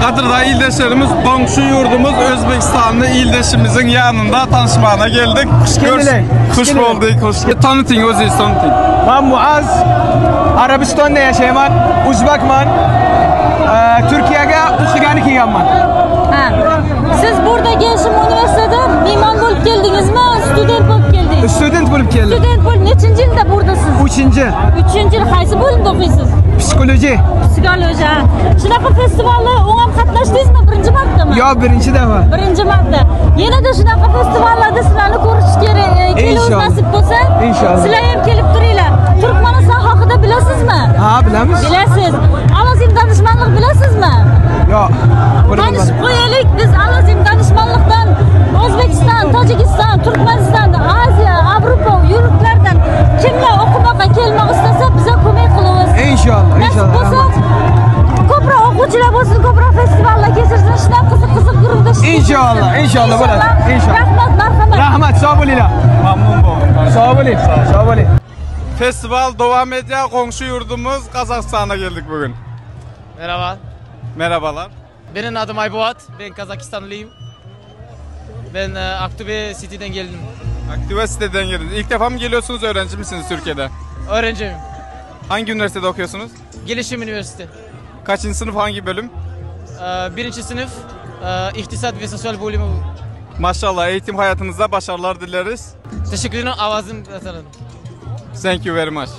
Gadyrda ildeşlerimiz, goňşy ýurdumyz Özbegistanly ildeşimiziň ýanynda tanyşmana geldik. Hoş geldiler. Hoş bulduk. Hoş Tanıtın özüňizi tanıtın. Ben Muaz, Arabistan'da yaşayan, Uzbekman. Türkiye'ye o'qigani kelganman. Ha. Siz burada Gelişim Üniversitede mehmon bo'lib keldingizmi? Student bo'lib keldingiz? Student bo'lib keldim. Student bo'lib nechinchi yilda buradasiz? 3-inchi. 3-yil qaysi bo'limda o'qiysiz? Psixologiya. Psixologiya. Shunaqa festivalda o'ng ham qatnashdingizmi birinchi martami? Yo'q, birinchi defa. Birinchi marta. Yanada shunaqa festivallarda sizlarni ko'rish kerak. Keluv nasib bo'lsa. Inshaalloh. Sizlar ham kelib turinglar. Turkmaniston haqida bilasizmi? Ha, bilamiz. Bilasiz. Alazim danishmanlik bilasizmi? Yo'q. Tanishib qo'yaylik. Biz Alazim danishmanlikdan O'zbekiston, Tojikiston, Turkmaniston, Aziya, Avrupa yurtlardan kimlar o'qimoqqa kelmoq istasa biza ko'mak qilamiz. Inshaalloh, inshaalloh. Nasib bo'lsa ko'proq o'quvchilar bo'lsin, ko'proq festivallar kechirsin, shunaqa qiziq-qiziq guruhda Inshaalloh, inshaalloh bo'ladi. Inshaalloh. Rahmat, marhamat. Rahmat, sog' bo'linglar. Mamnun bo'ldim. Sog' bo'ling, sog' bo'ling. Festival devam ediyor. Komşu yurdumuz Kazakistan'a geldik bugün. Merhaba. Merhabalar. Benim adım Aybuat. Ben Kazakistanlıyım. Ben Aktobe City'den geldim. Aktobe City'den geldiniz. İlk defa mı geliyorsunuz, öğrenci misiniz Türkiye'de? Öğrenciyim. Hangi üniversitede okuyorsunuz? Gelişim Üniversitesi. Kaçıncı sınıf, hangi bölüm? Birinci sınıf, İktisat ve Sosyal bölümü. Maşallah, eğitim hayatınızda başarılar dileriz. Teşekkür ederim. Avazım sanırım. Thank you very much.